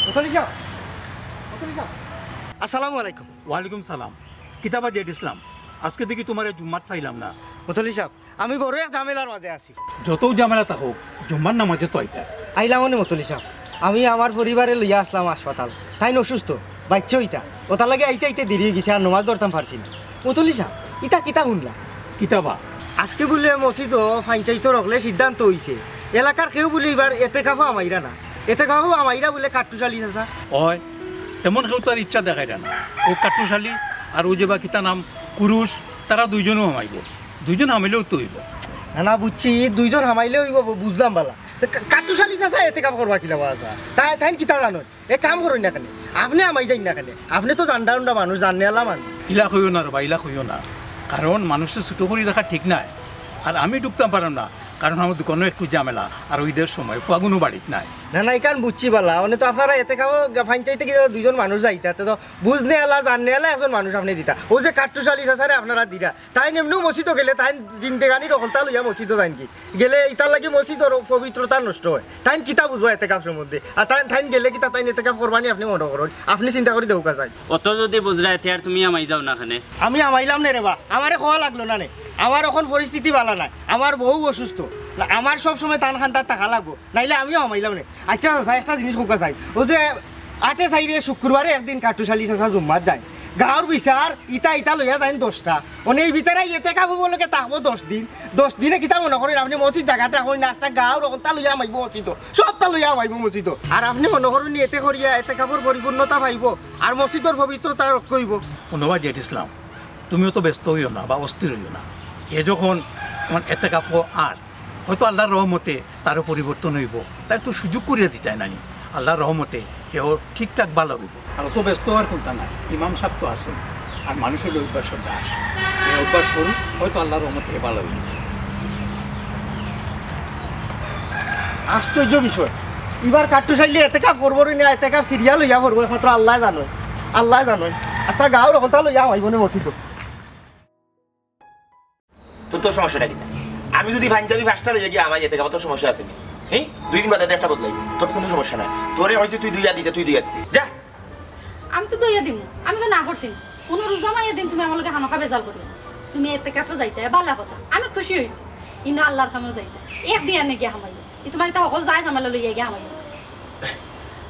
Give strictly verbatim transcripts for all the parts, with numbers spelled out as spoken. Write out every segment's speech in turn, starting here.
মুতল্লি সাব, মুতল্লি সাব, আসসালামু আলাইকুম। ওয়ালাইকুম সালাম। কিতা বা জেড ইসলাম, আজকে দেখি তুমারে জুম্মাত পাইলাম না। মুতল্লি সাব, আমি বড় এক ঝামেলার মাঝে আছি। যতউ ঝামেলা থাকউক, জুম্মার নামাজে তো আইতা। আইলাম অনে মুতল্লি সাব, আমি আমার পরিবারে লইয়া আছলাম হাসপাতাল, তাইন অসুস্থ, বাইচ্চা অইতা, অতার লাগি আইতে আইতে দেরি অইগেছে, আর নমাজ ধরতাম পারছি না। মুতল্লি সাব, ইতা কিতা হুনলাম? কিতা বা? আজকে বুলে মসজিদো পঞ্চায়েতর হকলে সিদ্ধান্ত অইছে, এলাকার কেউ বুলে ইবার এতেকাফো হামাইরা না, এতেকাফো হামাইরা বুলে কাট্টুশ আলী চাচা। অয়, তেমন কেউ তো আর ইচ্ছা দেখাইরা না। অউ কাট্টুশ আলী আর অউ যে বা কিতা নাম, কুরুশ, তারা দুইজনউ হামাইবো। দুইজন হামাইলেউ তো অইবো। না, না, বুঝছি, দুইজন হামাইলে অইবো, বু-, বুঝলাম বালা। তে কা-, কাট্টুশ আলী চাচা এতেকাফ করবা কিলা বা চাচা? তাই, তাইন কিতা জানইন? এক কাম করইন না কেনে? আপনে হামাই যাইন না কেনে? আপনে তো জান্ডা উন্ডা মানুষ, জাননেআলা মানুষ। ইলা কইও না রে বা, ইলা কইও না। কারণ মানুষরে ছুটো করি রাখা ঠিক নায়। আর আমি ঢুকতাম পাররাম না, কারণ আমার দোকানো একটু ঝামেলা, আর অউ ইদর সময় ফুয়াগুনও বাড়িত নাই। না, না, ইখান বুঝছি বালা। অনে তো আপনারা এতেকাফো পঞ্চায়েতে গিয়া দুইজন মানুষ যাইতা, তে তো বুঝনেআলা, জাননেআলা একজন মানুষ আপনে দিতা। অউ যে কাট্টুশ আলী চাচারে আপনারা দিরা, তাইন এমনেউ মসজিদো গেলে, তাইন জিন্দেগানির হকলতা লইয়া মসজিদো যাইন গি? গেলে ইতার লাগি মসজিদর পবিত্রতা নষ্ট অয়। তাইন কিতা বুঝবা এতেকাফ সম্বন্ধে? আর তাইন, তাইন গেলে কিতা তাইন এতেকাফ করবা নি আপনে মনো করইন? আপনে চিন্তা করি দেখউক্কা চাইন। অত যুদি বুঝরায়, তে আর তুমি হামাই যাও না কেনে? আমি হামাইলাম নে রে বা, আমারে কওয়া লাগলো না নে। আমার অখন পরিস্থিতি বালা নায়, আমার বউ অসুস্থ। না, আমার সব সময় তান কান্দাত থাকা লাগবো, নাইলে আমিও হামাইলাম নে। আইচ্ছা চাচা, একটা জিনিস কউক্কা চাইন, অউ যে আটে চাইরে শুক্রবারে একদিন কাট্টুশ আলী চাচা জুম্মাত যাইন, গাউর বিচার ইতা ইতা লইয়া যাইন দশটা। অনে ই বিচারা এতেকাফ অইবো লগে থাকবো দশ দিন। দশ দিনে কিতা মনো করইন আপনে? মসজিদ জাগাত রাখইন না, আস্তা গাউর হকলতা লইয়া হামাইবো মসজিদো, সবতা লইয়া হামাইবো মসজিদো। আর আপনে মনো করইন নি এতে করিয়া এতেকাফর পরিপূর্ণতা পাইবো, আর মসজিদর পবিত্রতা রক্ষা অইবো? হুনো বা জেড ইসলাম, তুমিও তো ব্যস্ত অইও না বা অস্থির অইও না। এ যখন আমার এতেকাফো আর হয়তো আল্লার রহমতে তারও পরিবর্তন অইবো, তাইন তো সুযোগ করিয়া দিতায় নানি। আল্লার রহমতে এও ঠিকঠাক বালা অইবো। আর অত ব্যস্ত অওয়ার কুনতা নাই, ইমাম সাব তো আছইন, আর মানুষ অইলে অভ্যাসর দাস। এ অভ্যাস করুক, হয়তো আল্লার রহমতে বালা অইবো। আশ্চর্য বিষয়, ইবার কাট্টুশ আলী এতেকাফ করবো নি না এতেকাফ ছিড়িয়া লইয়া করবো, একমাত্র আল্লায় জানইন, আল্লায় জানইন। আস্তা গাউর হকলতা লইয়া হামাইবো নে মসজিদো। তো তোর সমস্যাটা কিতা? আমি যুদি পাঞ্জাবি পাঁচটা লইয়া গিয়া হামাই এতেকাফো, তোর সমস্যা আছে নি? হ্যাঁ, দুই দিন বাদে একটা বদলাই, তোর কুনু সমস্যা নাই। তোরে কইছি তুই ধইয়া দিতে, তুই ধইয়া দিতে, যা। আমি তো ধইয়া দিমু, আমি তো না করছি না। কুনু রোজা মাইয়া দিন তুমি আমার লগে খামোখা বেজাল করিও না। তুমি এতেকাফো যাইতায়, বালা কথা, আমি খুশি অইছি। ইনো আল্লার কামো যাইতায়, এক দিন আনে গিয়া হামাইও। ই তুমার ইতা হকল যায় ঝামেলা লইয়া গিয়া হামাইও।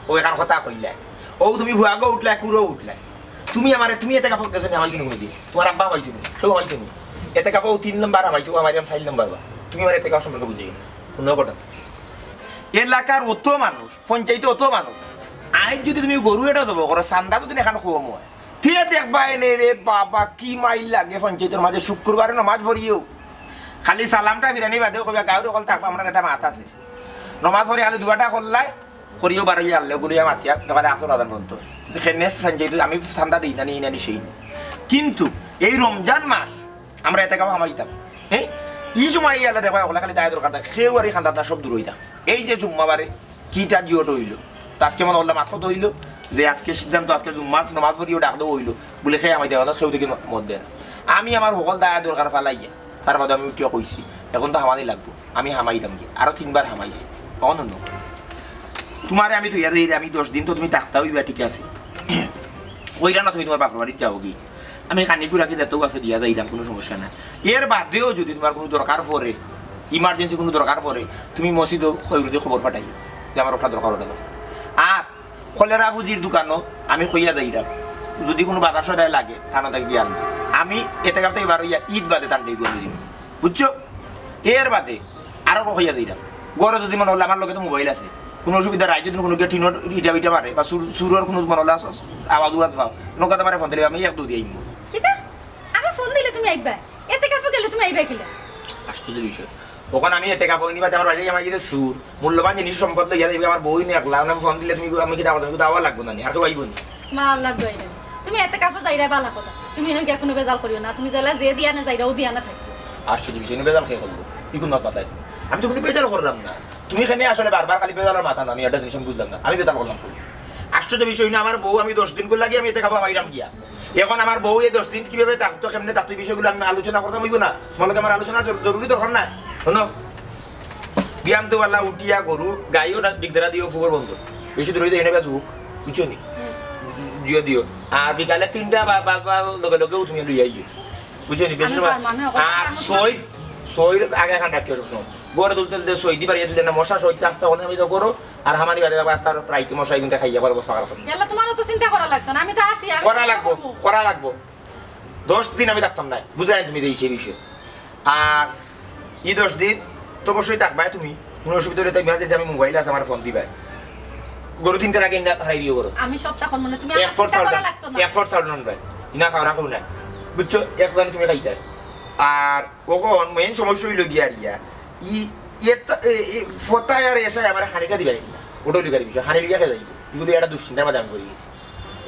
অউ এখান কথা কইলায়, অউ তুমি ভুয়াগো উঠলায়, কুরো উঠলায়। তুমি আমারে, তুমি এতেকাফো গেছো নি, হামাইছো নি কুনুদিন? তুমার আব্বা হামাইছে নি? কেউ হামাইছে নি? এতেকাফো তিন নম্বর হামাইছে, অউ হামাইরাম চাইর নম্বর বার। তুমি আমারে এতেকাফ সম্পর্কে বুঝাইও না। হুনো ঘটনা। এলাকার অত মানুষ, পঞ্চায়েতে অত মানুষ। আইজ যুদি তুমি গরু এটা জবো করো, চান্দা যুদি এখান কম অয়, তে দেখবায় নে রে বাবা, কি মাইর লাগে পঞ্চায়েতর মাঝে। শুক্রবারে নমাজ পড়িও, খালি সালামটা ফিরানি বাদেও কইবা, "গাউর হকল থাকবা, আমরার একটা মাত আছে।" নমাজ পড়ি খালি দুয়াটা করলায়, করিও বারইয়া আনলে, গুলিয়া মাতিয়া, একেবারে আসর আজান পর্যন্ত। যে কেনে চাইন যে আমি চান্দা দেই না, নেই না, নি সেই না। কিন্তু এই রমজান মাস আমরা এতেকাফো হামাইতাম, হ্যাঁ? ই সময় এই আল্লাহ দেখবা, ওগুলা খালি দায় দরকার থাকে, কেউ আর এই খান্দাত না, সব দূর অইতা। এই যে জুম্মাবারে কিতা জিওট অইলো, তো আজকে মনে করলাম মাত কত অইলো, যে আজকে সিদ্ধান্ত, আজকে জুম্মা নমাজ পড়িও ডাক দেওয়া অইলো, বলে খেয়ে হামাই দেওয়া, কেউ দেখি মত দেয় না। আমি আমার হকল দায় দরকার ফালাইয়া তার বাদে আমি উঠিয়া কইছি, এখন তো হামানি লাগবো, আমি হামাইতাম কি, আরো তিনবার হামাইছি। অখন হুনো, তুমারে আমি থইয়া দেই, আমি দশ দিন তো তুমি থাকতা অইবা, ঠিক আছে, কইরা না তুমি তুমার বাপর বাড়িত যাওগি, আমি খানি কুড়া কি দিতেও আছে দিয়া যাইতাম, কুনু সমস্যা নাই। এর বাদেও যুদি তুমার কুনু দরকার পড়ে, emergency কুনু দরকার পড়ে, তুমি মসজিদো কইরুদি খবর পাঠাই যে আমার ওটা দরকার, ওটা দরকার। আর কলেরা ফুজির দোকানো আমি কইয়া যাইরাম, যুদি কুনু বাজার সদায় লাগে, থানা থাকি দিয়া আনবো। আমি এতেকাফ থাকি বার অইয়া ইদ বাদে তান ডেগু আমি দিমু, বুঝছো? এর বাদে আরো কইয়া যাইরাম, ঘরো যুদি মনে করলে আমার লগে তো মোবাইল আছে, কুনু অসুবিধা নাই। যুদি কুনু গিয়া টিনর ইটা বিটা মারে বা চুর, চুরর কুনু মনে করলে আস-, আস-, আওয়াজ উওয়াজ পাও, নৌকা তো আমারে ফোন দিলে আমি এক দুই দিয়া আইমু। কিতা? আমি ফোন দিলে তুমি আইবা? এতেকাফো গেলে তুমি আইবা কিলা? আশ্চর্য বিষয়। অখন আমি এতেকাফো নিবা, আমার বাড়িত আমার কিছু চুর, মূল্যবান জিনিস সম্পদ লইয়া যাইবে, আমার বউ নিয়া একলা, আমি ফোন দিলে তুমি, আমি কিতা আমার, তুমি তো আওয়া লাগবো না নি, আর কেউ আইবো নি। মা আল্লাহ দোয়াই নাই। তুমি এতেকাফো যাইরায় বালা কথা। তুমি ইনো গিয়া কুনু বেজাল করিও না। তুমি যেলা যে দিয়া না যাইরায়, অউ দিয়া না থাকি। আশ্চর্য বিষয়, ইনো বেজাল কে করবো? ই কুন মাত মাতায় তুমি? আমি তো কুনু বেজাল করলাম না। তুমি কেনে আসলে বারবার খালি বেজালর মাত আনো, আমি একটা জিনিস আমি বুঝলাম না। আমি বেজাল করলাম কই? আশ্চর্য বিষয়, ইনো আমার বউ, আমি দশ দিন করি লাগি আমি এতেকাফো হামাইরাম গিয়া। এখন আমার বউ এই দশ দিন কিভাবে থাকতো, কেমনে থাকতো, এই বিষয়গুলো আমি আলোচনা করতাম অইবো না? তোমার লগে আমার আলোচনা জর-, জরুরি দরকার না? হুনো, বিয়ান তো বালা উঠিয়া গরু, গাইও না, দিগদারা দিও ফুকর বন্ধ। বেশি দূরে যাই না, বেশ হুক। বুঝছো নি? দিও, দিও। আর বিকালে তিনটা বা, বা, বা লগে লগেও তুমি লইয়া আইও। বুঝছো নি? বেশি আমি সময় পারবো, আমি অখন আর পারবো। সই, সইর আগে খান রাখিও সবসময়। ঘরে তুলতে তুলতে সই দিবার, ইয়ে তুলতে না, মশা সইতে আস্তা অনে আমি তো করো। আর হামানি বাদে আবার আস্তা রাইতে মশা এগুনটা খাইয়া পারবো সারা রাত। ইয়াল্লা, তোমারও তো চিন্তা করা লাগতো না, আমি তো আছি, আমি করা চিন্তা লাগবো, করবো। করা লাগবো। দশ দিন আমি থাকতাম না, বুঝাই তুমি এই সেই বিষয়ে। আর ই দশ দিন তো অবশ্যই থাকবায় তুমি, কোনো অসুবিধা হলে তো emergency আমি মোবাইল আছে, আমার ফোন দিবায়। গরু তিনটার আগে ইন্না হারাই দিও গরু। আমি সব তখন মনে তুমি এক আমার ফোর চিন্তা করা থাউজেন্ড, লাগতো না। এক ফোর থাউজেন্ড ভাই, ইনা খাওয়া রাখো না, বুঝছো? এক জানি তুমি খাইতায়। আর অখন মেইন সমস্যা হইল গিয়া আর ইয়া, ই এতা- এ- এ- ফতায় আর এসায় আমার খানিটা দিবায় না, ওটা লিখার বিষয়, খানি লিখা খেয়ে যাইব। এগুলো একটা দুশ্চিন্তার মাঝে আমি পড়ে গেছি।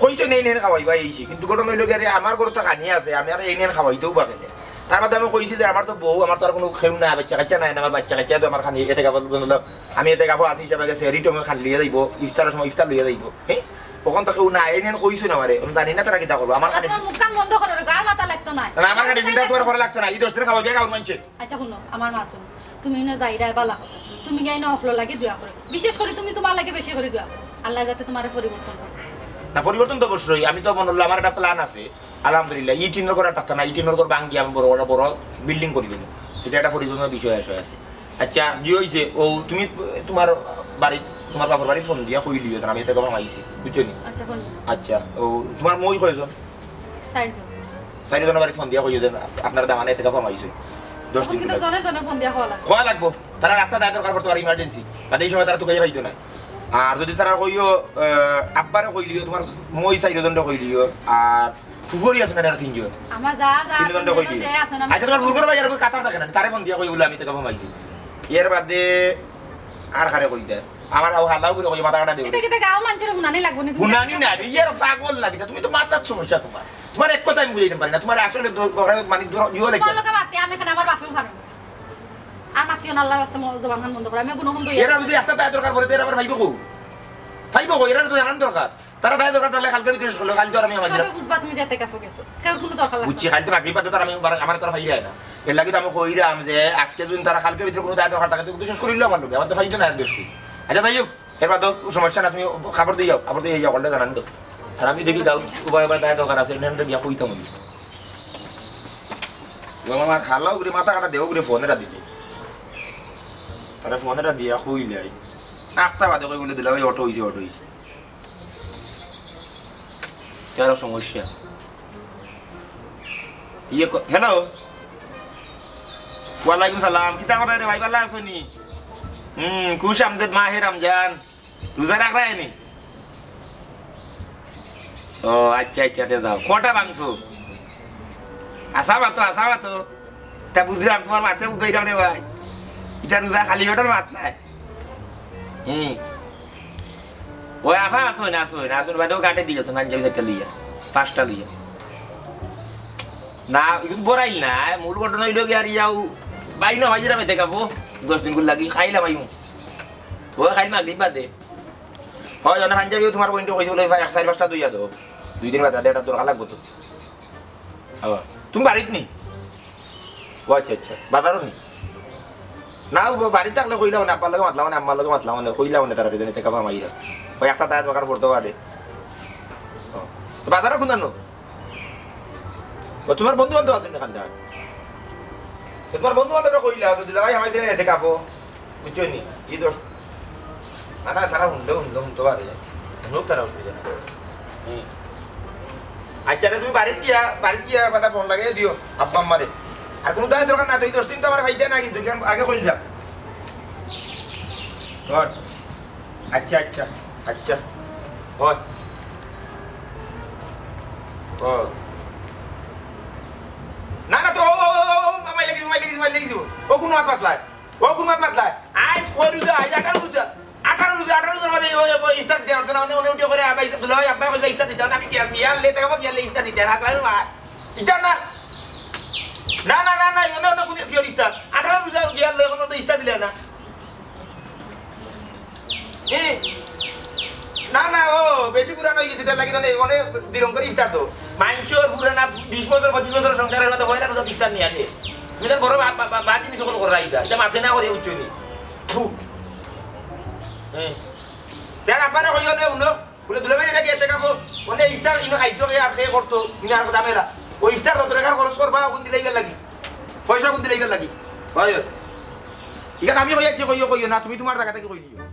কইছো নেই নেন খাওয়াইবা এইছি, কিন্তু ঘটনা হইল গিয়া যে আমার ঘরে তো খানি আছে, আমি আর এই নেন খাওয়াইতেও পারে না। তার মধ্যে আমি কইছি যে আমার তো বউ, আমার তো আর কোনো কেউ না, বাচ্চা কাচ্চা নাই না, আমার বাচ্চা কাচ্চা তো আমার খানি এতে কাপড় বন্ধ, আমি এতে কাপড় আছি হিসাবে গেছে, রিটো খান লিয়ে যাইব, ইফতারের সময় ইফতার লইয়া যাইব। হ্যাঁ, ওখান তো কেউ না, এই নেন কইছো না আমারে, আমি জানি না তারা কিতা করবো। আমার খানি তোমার মুখখান বন্ধ করো রে, গার মাথা লাগতো না। না, আমার খানি চিন্তা তোমার করা লাগতো না, এই দশ দিন খাওয়াইবে গাউর মানছে। আচ্ছা, শুনো, আমার মাত হুনো। তুমি ইনো যাইরায় বালা কথা। তুমি গিয়া ইনো অকলর লাগি দোয়া করো। বিশেষ করি তুমি তোমার লাগি বেশি করি দোয়া করো। আল্লায় যাতে তোমারে পরিবর্তন করে। না, পরিবর্তন তো অবশ্যই। আমি তো মনে হলো আমার একটা প্ল্যান আছে। আলহামদুলিল্লাহ, ই টিন ঘর আর থাকতো না, ই টিন ঘর ভাঙ্গি আমি বড়, বড়, বড় বিল্ডিং করি দিবো। এটা একটা পরিবর্তনর বিষয় আসে আছে। আচ্ছা, জি হইছে, ও তুমি তোমার বাড়ি, তোমার বাপর বাড়ি ফোন দিয়া কই লিও, আমি এতে কম আইছি, বুঝছো নি? আচ্ছা, ফোন। আচ্ছা, ও তোমার মই কয়জন? চাইরজন। চাইরজনর বাড়ি ফোন দিয়া কইও যে আপনার দামানে এতে কম আইছে। দশ তখন দিন কিন্তু লাগে। জনে জনে ফোন দিয়া কওয়া লাগবো। কওয়া লাগবো। তারা রাস্তা দায় দরকার পড়তে পারে ইমার্জেন্সি। বাদে এই সময় তারা তুকাইয়া পাইতো না। আর যদি তারা কইও, আহ, আব্বারে কই লিও, তোমার মই চাইরজনরে কই লিও, আর ফুফুরি আছে না, তারা তিনজন। আমার যা যা তিনজনরে কই লিও। যে আছে না, আচ্ছা, তোমার ফুফুর ভাই আর কই কাতার থাকে না, তারে ফোন দিয়া কই বলে আমি এতে কম আইছি। এর বাদে আর কারে কই দেয়? আমার হাও হালাও করে কই মাথা কাটা দেবে। এটা কিতা গাঁও মানুষের হুনানি লাগবো নি? তুমি হুনানি না, ইয়ার পাগল না কিতা? তুমি তো মাথার সমস্যা তোমার। তোমার এক কথা আমি বুঝাইতে পারি না। তোমার আসলে দ-, ওরা মানে দ-, ইয়ে লেগে তোমার লগে মাতি আমি এখানে আমার বাপেও পারবো। আর মাতিও না, আল্লাহর রাস্তা ম-, জবান খান বন্ধ করো। আমি কোনো ফোন এরা যদি একটা দায় দরকার পড়ে, তো এরা আবার পাইবো কো? পাইবো কো? এরা তো জানার দরকার। তারা দায় দরকার, তাহলে কালকে ভিতরে শেষ করলো, কাল তো আর আমি আমার সবে বুঝবা তুমি যে এতে কাফো গেছো। কেউ কোনো দরকার লাগবে বুঝছি, না। কাল তো বাকি বাদে তো আর আমি আমার, আমার তো আর পাইরায় না। এর লাগি তো আমি কইরাম যে আজকে যদি তারা কালকে ভিতরে কোনো দায় দরকার থাকে, তো কিন্তু শেষ করিল আমার লোকে, আমার তো পাইতো না আর বেশি। আচ্ছা, যাই হোক, এবার তো সমস্যা না, তুমি খবর দিয়ে যাও, খবর দিয়ে যাও, কলটা জানান তো। আর আমি দেখি দাও, উবায় উবায় দায় দরকার আছে, এনে এনে গিয়া কইতাম আমি। ও আমার হালাও করে মাথা কাটা দেও করে ফোন এটা দিলে। তারা ফোন এটা দিয়া কইলাই। আটটা বাদে কই বলে দিলা, ওই অটো হইছে, অটো হইছে। কারো সমস্যা। ইয়ে ক-, হ্যালো। ওয়ালাইকুম সালাম। কিতা করে রে ভাই, ভালা আছো নি? হুম, খুশ আমদেদ মাহে রমজান। রোজা রাখরায় নি? ও, আচ্ছা, আচ্ছা, তে যাও। কটা ভাঙছো? আসা মাতো, আসা মাতো। তা বুঝলাম, তোমার মাতে উঠাইলাম রে ভাই। ইটা রোজা খালি পেটর মাত নায়। হুম। ওই আফা, আসো না, আসো না, আসো না, বাদে ও গাটে দিয়ে গেছো, পাঞ্জাবি চারটা লইয়া, পাঁচটা লইয়া। না, ইগুন বড়াইল না, মূল ঘটনা হইল কি আর ইয়াও, ভাই না, ভাই যেটা মেতে খাবো, দশ দিন করে লাগি, খাইলাম আইমু। ও খাইল মাগরিব বাদে। হয়, জানো, পাঞ্জাবিও তোমার বইনটা কইছিল, ভাই, এক চারি পাঁচটা দুইয়া দেও। দুই দিন বাদে, এটা দরকার লাগবো তো। ও, তুমি বাড়িত নি? ও আচ্ছা, আচ্ছা। বাজারও নি? না, ও বাড়িত থাকলে কইলাম না, আব্বার লগে মাতলাম না, আম্মার লগে মাতলাম না, কইলাম না তারা দুজনে টেকা পামাইরা। ওই একটা দায় দরকার পড়তে পারে। ও, তো বাজারও কোন জানো? ও, তোমার বন্ধু বান্ধব আছেন এখান থেকে? তো তোমার বন্ধু বান্ধবরা কইলা, তো দিলা ভাই, আমার দিলে এতে কাপো। বুঝছো নি? এই দোষ। না, না, তারা হুনলে হুনলে হুনতে পারে। হুনুক তারা, অসুবিধা নাই। হুম। আচ্ছা, রে, তুমি বাড়িত গিয়া, বাড়িত গিয়া একটা ফোন লাগাই দিও, আব্বা আম্মারে। আর কোনো দায় দরকার না, তো এই দশ দিন তো আমার ভাইতে না, কিন্তু কেন আগে কইলাম। ধর। আচ্ছা, আচ্ছা, আচ্ছা। ধর। ও। না, না, তো, ও, ও, ও, ও, মাই লাগিছে, মাই লাগিছে, মাই লাগিছে। ও কোন মাত মাতলায়? ও কোন মাত মাতলায়? আজ কয় রোজা, আজ আঠারো রোজা। আঠারো রোজা, আঠারো রোজার মধ্যে ও, ও ইফতার দিতে পারছে না, মানে, উনি উঠে করে, আবার ইফতার দিলে, ওই আপনার কাছে ইফতার দিতে হবে, আমি গিয়া, গিয়া লে, দেখো, গিয়া লে ইফতার দিতে, রাত লাগে না। ইফতার না। না, না, না, না, এখানে অন্য কোনো কি ইফতার? আঠারো রোজা গিয়া লে, এখন তো ইফতার দিলে না। এ, না, না, ও বেশি পুরান হয়ে গেছে, তার লাগি তো নেই, মানে, দিলম করে ইফতার তো। মাইনষর পুরানা বিশ বছর, পঁচিশ বছর সংসারের মধ্যে পয়লা রোজা ইফতার নিয়ে আছে। তুমি তার বড় বা-, বা-, বা-, বাদ জিনিস সকল করে রাখি দা। এটা মাতে না করে উঠছো নি। থু। হ্যাঁ। তার আব্বারে কইও নে, উনো। বলে, "দুলাভাই, ইটা কিতা এতেকাফো?" বলে, "ইফতার ইনো খাইতো কে আর কে করতো, ইনো আর কথা মেলা। ও ইফতার যত টাকার খরচ করবা, অগুন দিলাইবার লাগি। পয়সা অগুন দিলাইবার লাগি।" অয়, অয়। ইখান আমি কইয়ার যে কইও, কইও না, তুমি তুমার জাগা থাকি কই দিও।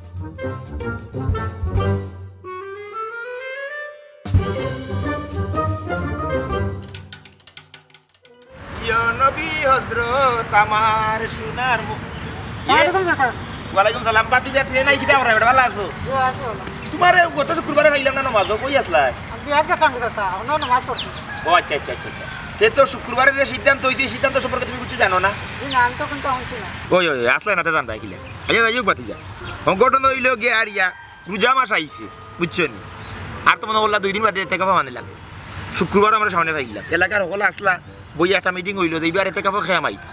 ইয়া নবী হযরত আমার সোনার মুখ। ইয়ে? ওয়ালাইকুম সালাম। ওয়ালাইকুম সালাম। ভাতিজা, ট্রেন আই কিতা করা, বেটা, ভালা আছো? জি, আছি ভালা। তুমারে গত শুক্রবারে পাইলাম না নমাজো, কই আছলায়? আমি বিয়াত গেছিলাম গো চাচা, অনো নমাজ পড়ছি। ও আচ্ছা, আচ্ছা, আচ্ছা, আচ্ছা। তে তো শুক্রবারে যে সিদ্ধান্ত অইছে, এই সিদ্ধান্ত সম্পর্কে তুমি কিচ্ছু জানো না? জি না, আমি তো কুনতা হুনছি না। ওই, ওই, ওই, আছলায় না তে জানবায় কিলা? আচ্ছা, যাই হোক ভাতিজা। সংগঠন অইলো গিয়া আর ইয়া, রোজা মাস আইছে, বুঝছো নি? আর তো মনো করলা দুই দিন বাদে এতেকাফো মানে লাগে। শুক্রবার আমরা সামনে পাইলাম। এলাকার হকল আছলা, বইয়া একটা মিটিং অইলো যে ইবার এতেকাফো কে হামাইতা।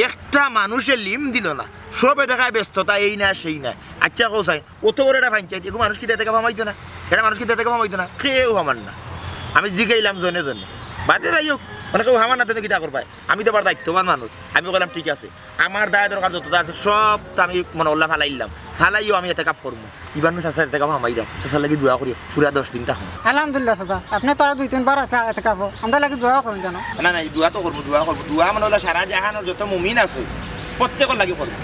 একটা মানুষে লিম দিলো না। সবে দেখায় ব্যস্ততা, এই না, সেই না। আচ্ছা, কও চাই, অত বড় একটা পঞ্চায়েত, এগু মানুষ কিতা এতেকাফো হামাইতো না? এটা মানুষ কিতা এতেকাফো হামাইতো না? কেউ হামার না। আমি জিগাইলাম জনে জনে। বাদে যাই হোক, মানে কেউ হামার না, তেনে কিতা করবায়? আমি তো আবার দায়িত্ববান মানুষ। আমি কইলাম, "ঠিক আছে।" আমার দায় দরকার যততা আছে, সবতা আমি মনো করলা ফালাইলাম। ফালাইও আমি এতেকাফ করমু। ইবার নু চাচার এতেকাফো হামাইরাম। চাচার লাগি দোয়া করিও। পুরা দশ দিন থাকমু। আলহামদুলিল্লাহ চাচা, আপনে তো আরো দুই তিনবার আছে এতেকাফো। আমরার লাগি দোয়া করইন জানো। না, না, এই দোয়া তো করমু, দোয়া করমু। দোয়া মনো করলা সারা জাহানর যত মুমিন আছে, প্রত্যেকর লাগি করমু।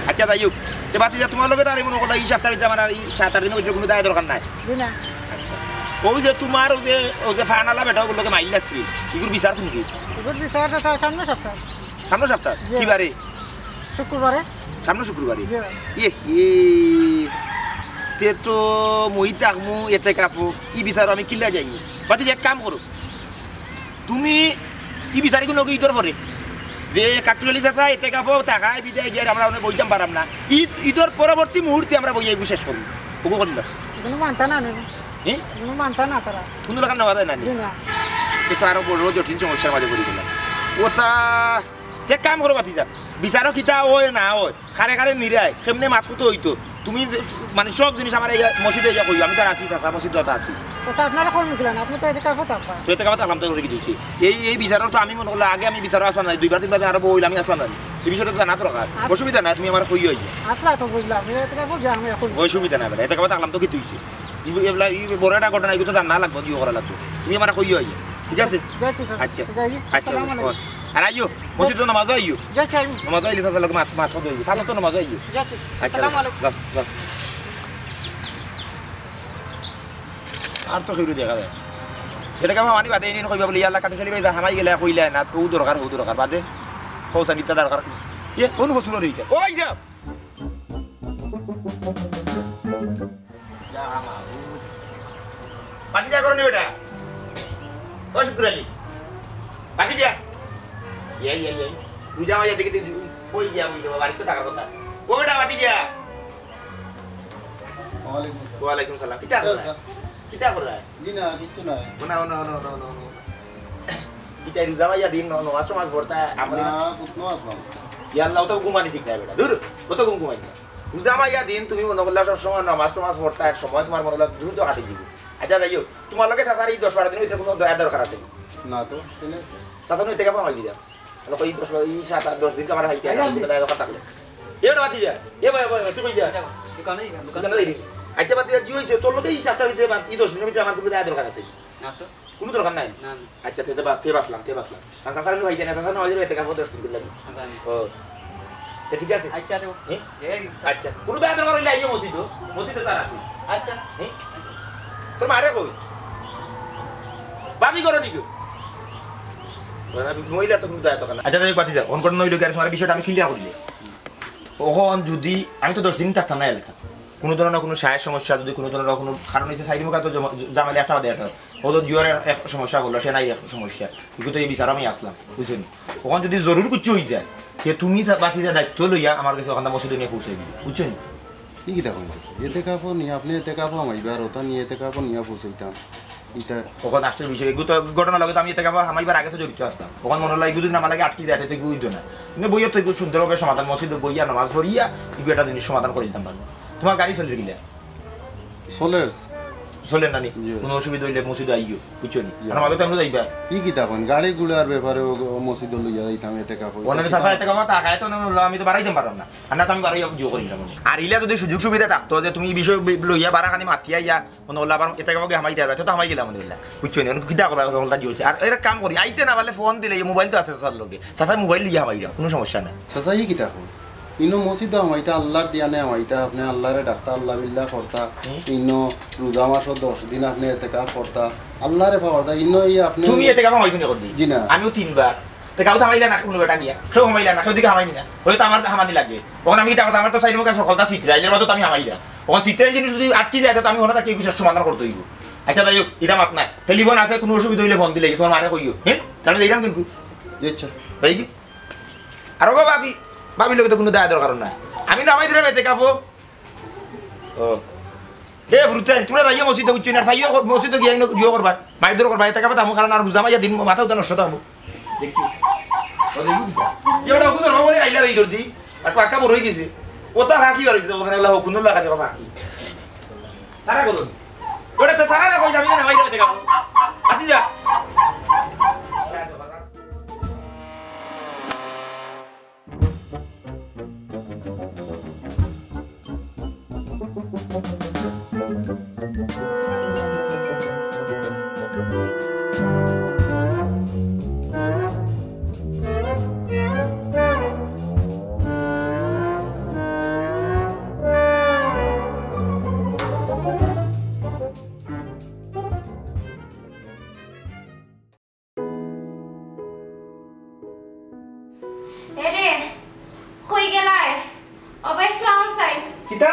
আচ্ছা, যাই হোক। তে ভাতিজা, তুমার লগে তো আর এই মনো করলা এই সাত আট দিন আমার আর এই সাত আট দিনর ভিতরে কুনু দায় দরকার নাই। জি না। আচ্ছা। ওই যে তুমার ওই যে, ওই যে ফানালা বেটা, ওগুর লগে মাইল লাগছিল। ইগুর বিচার কুনদিন? ইগুর বিচার তো সামনে সপ্তাহ। সামনে সপ্তাহ? জি। কি বারে? শুক্রবারে। সামনে শুক্রবারে? জি। ইয়ে, ইয়ে। তে তো মুই থাকমু এতেকাফো, ই বিচারো আমি কিলা যাইমু? ভাতিজা, এক কাম করো, তুমি ই বিচার ইগুন অগু ইদর পরে, যে কাট্টুশ আলী চাচা এতেকাফো থাকায় বিদায় দিয়ার আমরা অনো বইতাম পারাম না, ইদ, ইদর পরবর্তী মুহূর্তে আমরা বইয়া ইগু শেষ করমু। অগু করিলাম। কুনু মানতা না নি। হে? কুনু মানতা না তারা। কুনু লাখান নেওয়া যায় না নি? জি না। তে তো আরো বড় জটিল সমস্যার মাঝে পড়ি গেলাম। অতা তে এক কাম করো ভাতিজা, বিচারো কিতা অয় না অয়, কারে কারে নিরায়, কেমনে মাত কত অইতো, তুমি যে, মানে সব জিনিস আমারে ইয়া, মসজিদো ইয়া কইও, আমি তো আর আছি চাচা, মসজিদো তো আছি। চাচা, আপনারা কোন মুখে না, আপনি তো এদিকে আসো তো আপনারা। তো এতেকাফো থাকলাম তো অইলে কিতা অইছে? এই, এই বিচারো তো আমি মনো করলে আগে আমি বিচারো আছলাম না, দুইবার তিনবার আরো বইলাম, আমি আছলাম না। এই বিষয়টা তো জানা দরকার। আচ্ছা। অসুবিধা নাই, তুমি আমারে কইও আইয়া। আচ্ছা, তো বুঝলাম, এতেকাফো থাকলাম তো কিতা অইছে? ই, এবলা, ই বড় একটা ঘটনা, ইগু তো জানা লাগবো, ইয়ে করা লাগবো। তুমি আমারে কইও আইয়া, ঠিক আছে? যাচ্ছি, স্যার। আচ্ছা। যাই। আচ্ছা, আসসালামু আলাইকুম। আর আইও, মসজিদো নমাজো আইও। যাচ্ছি, আইবো। নমাজো আইলে চাচার লগে মাত, মাত কত অইবো। চাচা তো নমাজো আইও। যাচ্ছি। আচ্ছা, আসসালামু আলাইকুম। যাও, যাও। আর তো কেউরে দেখা যায়। এতেকাফো মানে বাদে এনে কইবা বলে, "ইয়া আল্লাহ, কাট্টুশ আলী ভাই, যা হামাই গেলে কইলে না, তো দরকার, ও দরকার, বাদে খোসা নিতে দরকার।" ইয়ে, কোন খোসা রইছে? ও ভাই সাহেব! ভাতিজা করো নি বেটা? ও শুক্কুর আলী। ভাতিজা। ইয়া, ইয়া, ইয়া। রোজা মাইয়া দেখি তুই কই গিয়া বলতে বাড়িত তো থাকার কথা। ও বেটা ভাতিজা। ওয়ালাইকুম আসসালাম। ওয়ালাইকুম সালাম। কিতা কিতা করো? স্যার? কিতা করো? জি না, কিছু নাই। না, না, না, না, না, না। কিতা রোজা মাইয়া দিন ন-, নমাজ টমাজ পড়তা, আমল না, না? কুতনো আসলাম। ইয়া আল্লাহ, অত ঘুমানি ঠিক নাই বেটা। দূর, অত ঘুম ঘুমাই না। রোজা মাইয়া দিন তুমি মনো করলা সব সময় নমাজ টমাজ পড়তা, এক সময় তোমার মনো করলা দ্রুত কাটি দিব। আচ্ছা, যাই হোক, তোমার লগে চাচার এই দশ বারো দিন ভিতরে কোনো দয়া দরকার আছে? না তো, কেনে? চাচা নু এতেকাফো হামাই দিলা। মানে কই দশ বারো, এই সাত আট দশ দিন তো আমার হাইতে আইয়া, আইয়া। কোনো দয়া দরকার থাকলে। এ বেটা ভাতিজা, এ ভাই, ভাই, ভাই, তুই কই যা? দোকানে, দোকানে। দোকানে যাই। আচ্ছা, ভাতিজা, জি অইছে, তোর লগে এই সাতটার ভিতরে বা এই দশ দিনের ভিতরে আমার কোনো দয়া দরকার আছে? না তো। কোনো দরকার নাই? না, না। আচ্ছা, তে, তে বাস, তে বাসলাম, তে বাসলাম। আর চাচা নু ভাই জানে, চাচা নু ভাই জানে, এতেকাফো দশ দিন লাগি। আচ্ছা। ও। তে ঠিক আছে? আচ্ছা, তো। হ্যাঁ? এই। আচ্ছা। কোনো দয়া দরকার অইলে আইও মসজিদো। মসজিদো তার আছে। আচ্ছা। হ্যাঁ? তোর মারে কইস। ভাবি করো নিকো? মহিলা তো কোনো দয়া দরকার না। আচ্ছা, যাই হোক, বাদ দিয়া। অখন ঘটনা অইলো কি, আর তোমার বিষয়টা আমি clear করিলে। অখন যদি, আমি তো দশ দিন থাকতাম না এলাকা। কোনো ধরনের কোনো সায়ের সমস্যা, যদি কোনো ধরনের কোনো কারণ অইছে, সাইড মুখা তো জমা-, জামাইলে একটা বাদে একটা। ও তো জুয়ারের এক সমস্যা করলো, সে নাই এক সমস্যা। কিন্তু এই বিচার আমি আসলাম, বুঝছেন? অখন যদি জরুর কিছু অই যায়, যে তুমি যা-, বাতি যা দায়িত্ব লইয়া আমার গেছে অখানতা মসজিদো নিয়া পৌঁছাই দিবে, বুঝছেন? ই কিতা কইন? এতেকাফো নিয়া, আপনে এতেকাফো হামাইবা, আর ওটা নিয়া এতেকাফো নিয়া পৌঁছাইতাম। ইটা অখন আশ্চর্য বিষয়, এগু তো ঘটনা লগে তো আমি এতেকাফো হামাইবার আগে তো জড়িত আসলাম। অখন মনো অইলো এগু যদি আমার লাগি আটকি যায়, তে এগু অইতো না। কিন্তু বইয়া তো এগু সুন্দরভাবে সমাধান, মসজিদো বইয়া নামাজ পড়িয়া এগু একটা জিনিস সমাধান করি দিতাম পারবো। তোমার গাড়ি চলের কিলা? চলের। চলে না নি? জি। কোনো অসুবিধা অইলে মসজিদো আইও, বুঝছো নি? জি। আর মাঝে তো আমরা যাইবা। ই কিতা কইন? গাড়ি ঘোড়ার ব্যাপারে ও, ও মসজিদো লইয়া যাইতাম, এতেকাফ অইতো। ওনারে সাফা এতেকাফ তা খায় তো না, আমি তো বাড়াইতাম পারলাম না। আর না তো আমি বাড়াই জোর করি না মনে। আর ইলা যদি সুযোগ সুবিধা থাকতো যে তুমি ই বিষয় বি-, লইয়া বাড়া খানি মাতিয়া ইয়া, মনে হলো আবার এতেকাফো গিয়া হামাই দেবা, তো হামাই গেলাম মনে হইলা। বুঝছো নি? কিতা করবা, হলতা জোরছে। আর এর কাম করি, আইতে না পারলে ফোন দিলে, এই মোবাইল তো আছে চাচার লগে। চাচায় মোবাইল লইয়া হামাই দেবা, কোনো সমস্যা নাই। চাচা, ই কিতা কইন? ইনো মসজিদো হামাইতা, আল্লাহর দিয়ানে হামাইতা, আপনে আল্লাহরে ডাকতা, আল্লাহ বিল্লাহ করতা। হুম। ইনো রোজা মাসো দশ দিন আপনে এতেকাফ করতা, আল্লাহরে পাওয়ারতা। ইনো ই আপনে তুমি এতেকাফ হামাইছো নি কোনদিন? জি না। আমিও তিনবার। এতেকাফো হামাইলা না কোনো বেটা গিয়া। কেউ হামাইলা না, কেউ দিকে হামাইনি না। হয়তো আমার হামানি লাগে। অখন আমি ইটা কথা, আমার তো চাইর মুখে সকলতা সিতরাইলে, এর বাদে তো আমি হামাই না। অখন সিতরাইল জিনিস যদি আটকি যায়, তো আমি অনো থাকি এগু শেষ সমাধান করতে অইবো। আচ্ছা, যাই হোক, ইটা মাত নাই। টেলিফোন আছে, কোনো অসুবিধা অইলে ফোন দিলে, তোমার মারে কইও। হ্যাঁ? তাহলে যাইরাম কিন্তু। জি, আচ্ছা। তাই কি? আর ওগো ভাবি, ভাবির লগে তো কোনো দায় দরকার নাই। আমি নামাই দিলাম এতেকাফো। ও। এ ফুরুতাইন, তোমরা যাইও মসজিদো, বুঝছো নি? আর যাইও কর-, মসজিদো গিয়া ইনো জিও করবা। মাইর দর করবা, এতেকাফো তামু কারণ আর রোজা মাইয়া দিন মাথা উঠা নষ্ট থাকবো। দেখি। ও দেখি। এ ওটা ওগুলো রং বলে আইলা এই দর্দি। আর পাক্কা বড় হয়ে গেছে। ওটা ফাঁকি বার হইছে, ওখানে আল্লাহ হুকুম লাগাতে ফাঁকি। তারা বলুন। ওটা তো তারা কই যাবি না, ভাই যাবে এতেকাফো। আসি যা। এরে, কই গেলায়? ও ভাই, একটু আও চাই। কিতা?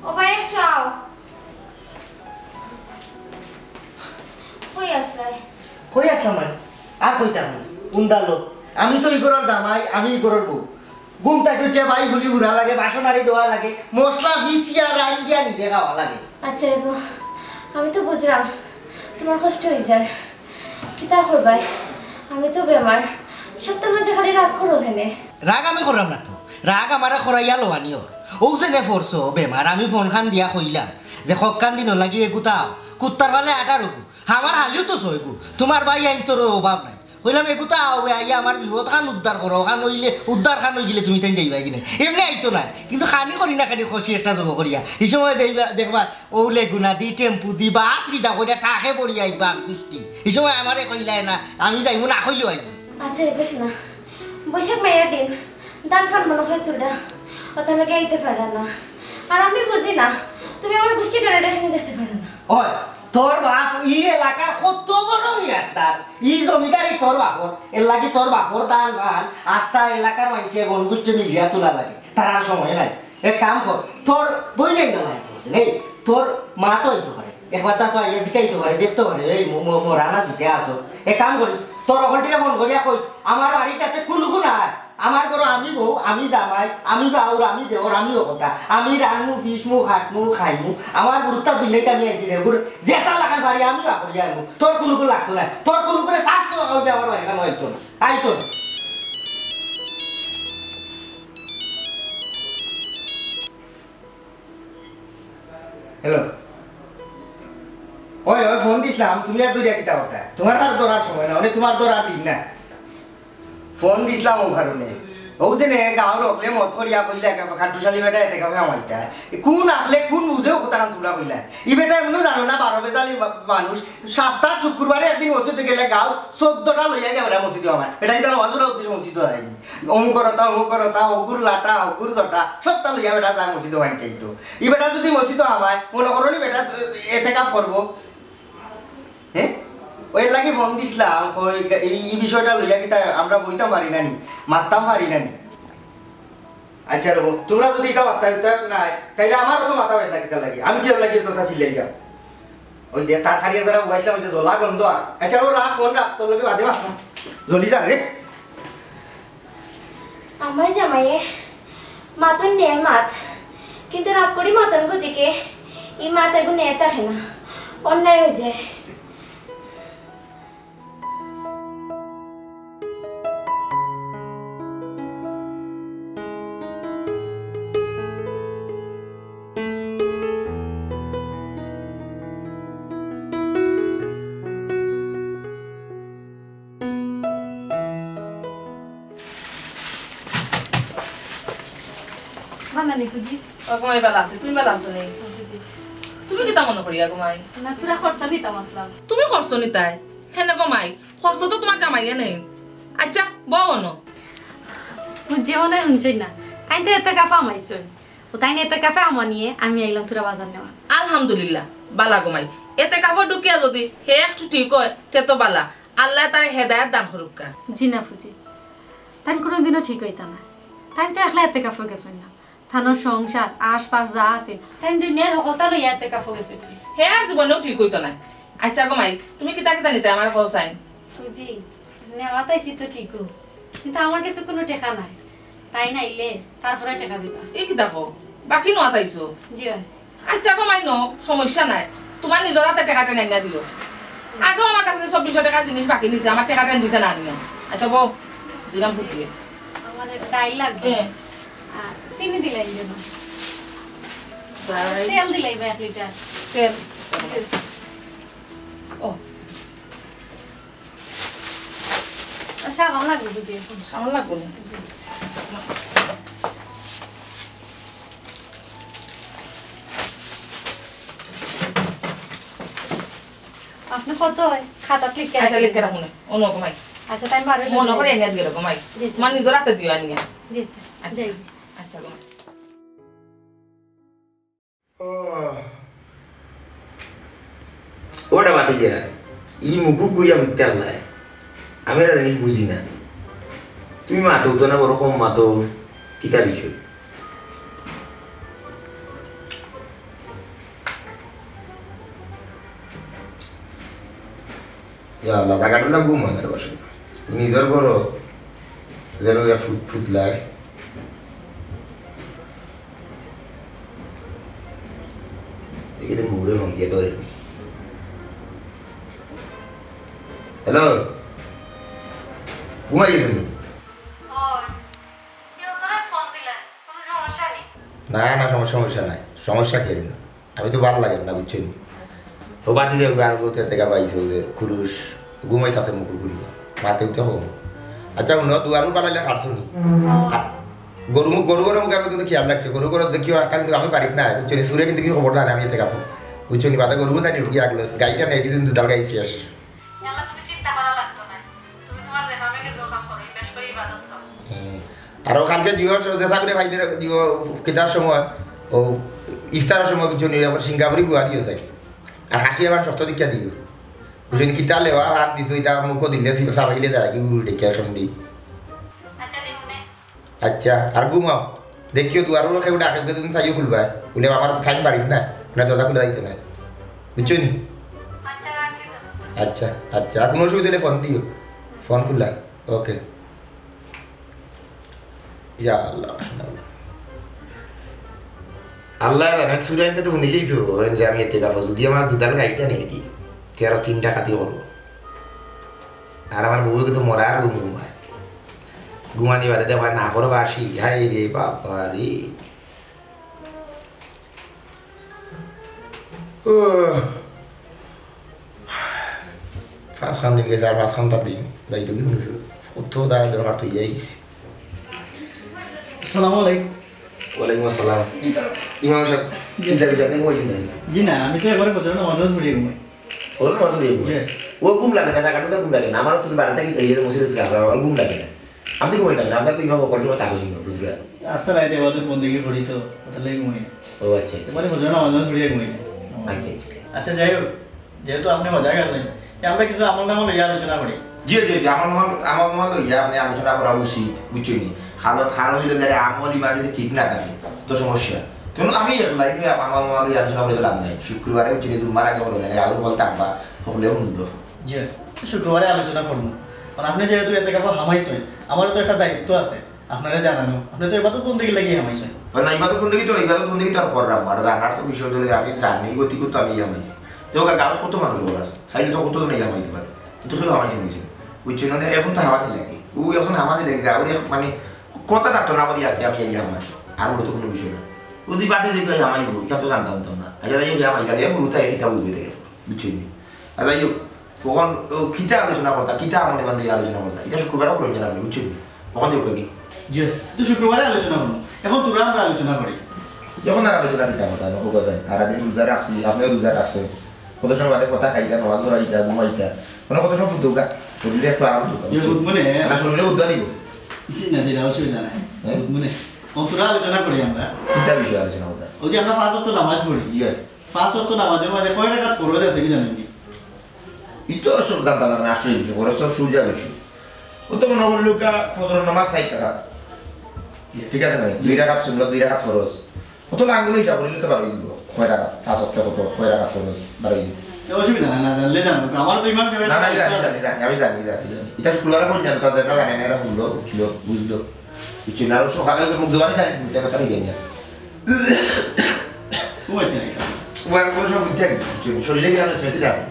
ও ভাই, একটু আও। কই আছলায়? কই আছলাম মানে? আর কইতাম না। উন্দালো। আমি তো ই ঘরর জামাই, আমি ই ঘরর বউ। ঘুম থাকি উঠিয়া বাই ফুলি হুরা লাগে, বাসন আরি ধোয়া লাগে, মশলা পিষিয়া রান্ধিয়া নিজে খাওয়া লাগে। আচ্ছা রে গো, আমি তো বুঝলাম তোমার কষ্ট হয়ে যার। কিতা করবায়? আমি তো বেমার। সপ্তাহের মাঝে খালি রাগ করো কেনে? রাগ আমি করলাম না তো, রাগ আমারে করাইয়া লওয়ানি ওর। ও যে নে ফরছো বেমার, আমি ফোন খান দিয়া কইলাম যে কক্কান দিন লাগি এগুতা আও, কুত্তার ফালে আটার ওগু, আমার হালিও তো ছয়গু, তোমার ভাই আইন তোর অভাব নাই। কইলাম এগুতা আও বে, আইয়া আমার বিপদ খান উদ্ধার করো, খান হইলে উদ্ধার খান হই গেলে তুমি তাই যাইবা কিনা? এমনি আইতো না, কিন্তু খানি করি না খানি খুশি একটা জব করিয়া। এই সময় দেখবা, দেখবা ও লেগুনা দি, টেম্পু দি, বাস রিজার্ভ করিয়া টাকে পড়ি আইবা গুষ্টি। এই সময় আমারে কইলায় না, আমি যাইমু না কইলেও আইবো। আচ্ছা রে, বস না। বৈশাখ মাসের দিন ধান ফান মনে হয় তুলরা, ওটার লগে আইতে পারলা না। আর আমি বুঝি না, তুমি আমার গুষ্টি ডরে ডরে দেখতে পারো না। ওই, তোর বাপ ই এলাকার কত বড় মিরাজদার, ই জমিদারি তোর বাপর, এর লাগি তোর বাপর ধান ফান আস্তা এলাকার মানুষে গণগুষ্টি মিলিয়া তোলা লাগে, তার আর সময় নাই। এক কাম কর, তোর বইনের নাম আইতে পারে, এই, তোর মা তো আইতে পারে, একবার তা তো আইয়া জিকাইতে পারে, দেখতে পারে, এই ম-, ম-, মরা না জিতে আসো। এক কাম করিস, তোর অকলটিরে ফোন করিয়া কইস, আমার বাড়িটাতে কুলুকু নাই, আমার ঘরো আমি বউ, আমি জামাই, আমি বাউর, আমি দেওর, আমি অকলতা, আমি রানমু, ফিসমু, খাটমু, খাইমু, আমার গুরুত্ব দুনিয়াতে আমি আইছি রে, গুরু, যে চা লাগান বাড়ি আমি বাকরিয়া আনমু, তোর কুলুকু লাগতো না, তোর কুলুকুরে সাফ তো হইবে আমার বাড়ি, কেন হইতো না, আইতো না। হ্যালো। ওই, ওই, ফোন দিছিলাম, তুমি আর দৌড়িয়া কিতা করতা? তোমার আর ধরার সময় না, মানে তোমার ধরার দিন না। ফোন দিছিলাম ও কারণে। ও যে নে, গাঁওর হকলে মত করিয়া কইলে, একা কাট্টুশালী বেটা এতে কামে আমাইতা। কোন আখলে, কোন বুঝেও কথা কান তুলা কইলা। ই বেটা এমনও জানো না, বারো বেজালি মা-, মানুষ। সপ্তাহ শুক্রবারে একদিন মসজিদে গেলে গাঁও চোদ্দটা লইয়া গেলে বেটা মসজিদে আমার। বেটা কিতা নামাজ পড়া উদ্দেশ্যে মসজিদে যায়নি। অমুক করতা, অমুক করতা, অগুর লাটা, অগুর জটা, সবটা লইয়া বেটা যায় মসজিদে ওয়াইন চাইতো। ই বেটা যদি মসজিদে হামায়, মনে করো নি বেটা এতেকাফ করবো? হ্যাঁ? ওই লাগি ফোন দিছিলাম, কই, এই, এই বিষয়টা লইয়া কিতা আমরা বইতাম পারি না নি, মারতাম পারি না নি। আচ্ছা, রবো, তোমরা যদি ইটা মারতা, ইটা নাই, তাইলে আমারও তো মাথা ব্যথা কিতা লাগে। আমি কি লাগি তোতা চিল্লাইলাম? ওই দেখ, তার খাড়িয়া যারা উবাইছিলাম, ওই যে জ্বলা গন্ধ আর। আচ্ছা, ও রাখ, ফোন রাখ, তোর লগে বাদে মারতাম। জ্বলি যা রে। আমার জামাইয়ে মাতন নে মাত, কিন্তু রাগ করি মাতন গতিকে ই মাত এগু নে থাকে না, অন্যায় হয়ে যায়। নি ফুজি? ও গো মাই, বালা আছি, তুমি বালা আছো নি? তুমি কিতা মনো করিয়া গো মাই? না, থুড়া খরচ নিতাম আছলাম। তুমি খরচ নিতায়? হেনে গো মাই, খরচ তো তুমার জামাইয়ে নেইন। আইচ্ছা, বও অনো। ফুজি মনে হুনছইন না, তাইন তো এতেকাফো হামাইছইন। ও তাইন এতেকাফো হামানিয়ে আমি আইলাম থুড়া বাজার নেওয়া। আলহামদুলিল্লাহ, বালা গো মাই। এতেকাফো ঢুকিয়া যুদি হে একটু ঠিক অয়, তে তো বালা। আল্লায় তারে হেদায়াত দান করুক্কা। জি না ফুজি, তাইন কুনুদিনও ঠিক অইতা নায়। তাইন তো একলা এতেকাফো গেছইন না, তানর সংসার, আশপাশ যা আছিল, তাইন দুনিয়ার হকলতা লইয়া এতেকাফো গেছইন। হে আর জীবনেও ঠিক অইতো নায়। আইচ্ছা গো মাই, তুমি কিতা কিতা নিতায় আমারে কও চাইন? ফুজি, নেওয়াত আইছি তো ঠিকউ, কিন্তু আমার গেছে কুনু টেকা নাই। তাইন আইলে তারপরে টেকা দিবা। ই কিতা কও? বাকি নেওয়াত আইছো? জি অয়। আইচ্ছা গো মাই, নও, সমস্যা নাই। তুমার নিজর আতে টেকা টেনে আনিয়া দিও। আগেও আমার গেছে চব্বিশশো টেকার জিনিস বাকি নিছে, আমার টেকা টেনে দিছে না আনিয়া। আইচ্ছা বও, দিলাম ফুটিয়ে। আমার ডাইল লাগবো। হ্যাঁ। আর চিনি দিলাইন যেন। ডাইল। তেল দিলাইবা এক লিটার। তেল। ও। আর সাবান লাগবো বুঝি এখন। সাবান লাগবো না। আপনে কত অয়? খাতাত লিখিয়া আইচ্ছা, রাখেন। লিখিয়া রাখমু নে। অনো গো মাই। আইচ্ছা, তাইন বারো মনো করি আনিয়া দিও গো মাই। জি, জি। তুমার নিজর আতে দিও আনিয়া। জি, জি। আইচ্ছা। যাই। আইচ্ছা গো মাই। ও। ওটা বাতি যা। ই মুখু করিয়া মিথ্যা আল্লায়। আমি একটা জিনিস বুঝি না। তুমি মাতো তো না, বড় কম মাতো। কিতা বিষয়? ইয়া আল্লাহ, জাগাটা না ঘুম হয় না রে বাসা। নিজর ঘরো যেন ইয়া ফুট ফুটলায়। এখানে মুড়ে ফোন দিয়ে ধরে। হ্যালো, ঘুমাই গেছেন নি? না, না, সমস্যা, সমস্যা নাই। সমস্যা কি না? আমি তো ভালা লাগে না, বুঝছেন? ও বাতি যাবে, আর বলতে থেকে পাইছে, ওই যে কুরুশ, ঘুমাইতাছে মুখ ঘুরিয়া। মাতে উঠে হবো। আচ্ছা, উনি দুয়ারও বানাইলে কাটছো নি? আ, গরু মুখ, গরু গরু মুখে আমি কিন্তু খেয়াল রাখছি। গরু গরু দেখিও, একটা কিন্তু আমি বাড়িতে নাই, বুঝছেন? সুরে কিন্তু কি খবর জানে, আমি এতে কাপড়। বুঝছেন? বাদে গরু কোথায় নিয়ে গিয়ে আগলে, গাড়িটা নেই, কিন্তু দুধার গাড়ি শেষ। ইয়াল্লা, তুমি চিন্তা করা লাগতো না। তুমি তোমার রেফামে গেছো, কাম করো, বেশ করে ইবাদত করো। হুম। আর ওখানকে জিও, যেসা করে ভাই, জিও, কিতার সময়, ও ইফতারের সময় বুঝছো নি, আবার সিঙ্গাপুরি গুয়া দিও চাই। আর হাসি আবার শক্ত দিকে দিও। বুঝছো নি, কিতা লেওয়া আর দিছো, এটা মুখো দিলে, সি-, সাবাইলে দেয়, কি উরু ডেকে এখন দি। আচ্ছা, দেখো নে। আচ্ছা, আর ঘুমাও। দেখিও, দুয়ারও কেউ ডাকে, তুমি চাইও খুলবা। বলে, "আমার টাইম বাড়িত না, না দরজা খুলে যাইতো না।" বুঝছো নি? আচ্ছা, রাখি দাও। আচ্ছা, আচ্ছা, আর কোনো অসুবিধা হলে ফোন দিও। ফোন খুললা। ওকে। ইয়া আল্লাহ, আল্লাহ। আল্লাহ জানে, সুরাইতে তো হুনিলেই সু, যে আমি এতে কাপড়, যদি আমার দুধার গাড়িটা নিয়ে দিই, তেরো তিন ডাকাতি করবো। আর আমার বউকে তো মরার ঘুম ঘুমায়। ঘুমানি বাদে দেওয়া না করো বাসি, হায় রে বাবা রে। ও, পাঁচ খান দিন গেছে, আর পাঁচ খান তার দিন। যাই তো কি শুনেছো? কত দায় দরকার তুই যাইস। আসসালামু আলাইকুম। ওয়ালাইকুম আসসালাম। ইমাম সাহেব, জি। চিন্তা করছেন, আপনি ঘুমাইছেন নাকি? জি না, আমি তো একবারে ফজর নামাজ পড়ি ঘুমাই। ফজর নামাজ পড়ি ঘুমাই? জি। ও ঘুম লাগে না, জায়গাটা তো ঘুম লাগে না। আমারও তুমি বাড়ি থাকি, এই যে মসজিদে থাকি, আমার ঘুম লাগে না। আপনি ঘুমাই না, আমরা তো ইমাম অকল সময় তাহলে ঘুমাই, বুঝলেন? আচ্ছা, রাইতে ইবাদত বন্দেগি করি তো, তাহলে ঘুমাই না। ও আচ্ছা, আচ্ছা। একবারে ফজর নামাজ পড়ি ঘুমাই। আচ্ছা, আচ্ছা। আচ্ছা, যাই হোক, যেহেতু আপনি মজা গেছেন, তে আমরা কিছু আমল নামা লইয়া আলোচনা করি। জি, জি, জি, আমল নামা, আমল নামা লইয়া আপনি আলোচনা করা উচিত, বুঝছেন নি? কারণ, কারণ হইলো গেলে আমল ইমান যদি ঠিক না থাকে, তো সমস্যা। কেন আমি এক লাইনে আমল নামা লইয়া আলোচনা করে লাভ নাই। শুক্রবারে বুঝছেন নি, জুম্মার আগে হলো গেলে, আরো বলতাম বা হকলে হুনলো। জি, শুক্রবারে আলোচনা করবো। কারণ আপনি যেহেতু এতে কাপড় হামাইছেন, আমারও তো একটা দায়িত্ব আছে। আপনারে জানানো, আপনি তো ইবাদত বন্দেগির লাগি হামাইছেন। না, ইবাদত বন্দেগি তো, ইবাদত বন্দেগি তো আর করলাম, আর জানার তো বিষয় হলো যে আমি জানি, গতি করতে আমি হামাইছি। তো ওকে গাঁও কত মানুষ বলা আছে, চাইলে তো কত জনে হামাইতে পারে, কিন্তু কেউ হামাইছে নিছে, বুঝছেন? মানে এখন তো হামাতে লাগে, ও এখন হামাতে লাগে, আর এক মানে কথা থাকতো না, আমাদের ইয়াকে আমি এই হামাই, আর ওটা তো কোনো বিষয় না। ও যদি বাদে দেখে হামাইবো, এটা তো জানতাম, জানতাম না। আচ্ছা, যাই হোক, হামাই গেলে এখন উঠা এটা বুঝবে দেখে, বুঝছেন? আর যাই হোক, তখন ও কিতা আলোচনা করতা, কিতা আমলে মানে আলোচনা করতা, এটা শুক্রবারও করে জানাবে, বুঝছেন? তখন দেখো কি? জি, তো শুক্রবারে আলোচনা করবো। এখন তোরা আমরা আলোচনা করি। এখন আর আলোচনা দিতাম না, তারা দিন রোজা রাখছি, আপনিও রোজা রাখছেন। কত সময় বাদে কথা খাইতা, নামাজ পড়া দিতা, ঘুমাইতা। মানে কত সময় ফুটুকা, শরীরে একটু আরাম দিতা। ইয়ে, বুঝছো? বুধ মনে। না, শরীরে বুধ আনিব। জি না, জি না, অসুবিধা নাই। হ্যাঁ? বুধ মনে। অন্তরা আলোচনা করি আমরা। কিতা বিষয়ে আলোচনা করতা? ওই যে আমরা পাঁচ ওয়াক্ত নামাজ পড়ি। জি। পাঁচ ওয়াক্ত নামাজের মাঝে কয় রাকাত ফরজ আছে কি জানেন নি? ই তো সব জানতাম না, মানে আসলে বিষয়, ফরজ তো সুজা বিষয়। ও তো মনে করলো কা ফজর নামাজ চাইর রাকাত। ঠিক আছে না? দুই রাকাত সুন্নত, দুই রাকাত ফরজ। কত আঙ্গুল হিসাব করলে তো বারোই দিব। কয় রাকাত, পাঁচ ওয়াক্ত কত, কয় রাকাত ফরজ, বারোই দিব। এ, অসুবিধা নাই, না জানলে জানো। আমার তো ইমাম সাহেব না, না, আমি জানি, জানি, জানি, আমি জানি, জানি, জানি। এটা শুক্রবারে কোন জানো? তার যেটা জানে না, এরা শুনলো, উঠলো, বুঝলো। বুঝছি না, আর সকালে তো মুখ দোকানে জানি, বুঝতে পারি, জানি না। ঘুমাইছে নাকি? ও এখন সব বুঝতে পারি, বুঝছি। শরীরে গেলে স্পেসি লাগে।